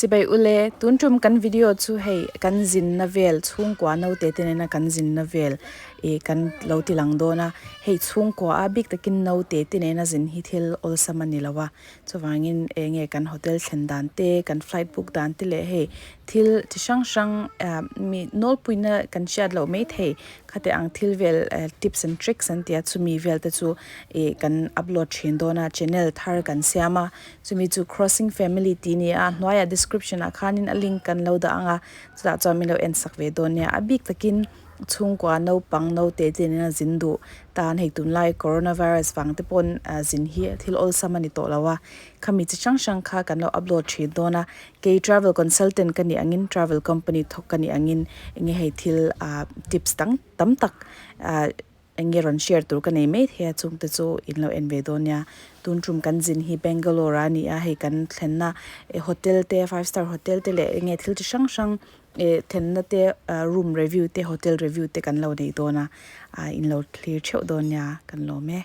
Chibai ule, tun tum kan video chu hei kan zinna vel chhungkua naute te nena kan zinna vel ih kan lo ti lang dawn a, hei chhungkua a bik takin naute te nena zin hi thil awlsam a ni lo a, chuvangin eng nge kan hotel thlen dan te kan flight book dan te leh hei thil chi hrang hrang ah mi nawlpuina kan hriat loh maithei khati ang thil vel tips and tricks an tia chumi vel te chu ih kan upload thin dawn a channel thar kan siam a. Chumi chu Crossing Family tih ni a, hnuaiah description ah khanin a link kan lo dah ang a, chutah chuan min lo en sak ve dawn nia. A bik takin chhungkua naupang naute te nena zin duh tan hei tunlai coronavirus vang te pawn zin hi thil awlsam a ni tawh lo a, khami chi hrang hrang kha kan lo upload thin dawn a. Kei travel consultant ka nih angin travel company thawk ka nih angin enge hei thil tips dang tam tak Eng nge rawn share tur ka nei mai thei a chungte chu in lo en ve dawn nia. Tun tum kan zin hi Bangalore a ni a, hei kan thlenna eh hotel te five star hotel te leh eng nge thil chi hrang hrang eh thlenna te room review te hotel review te kan lo nei dawn a, ah in lo thlir theuh dawn nia kan lawm e.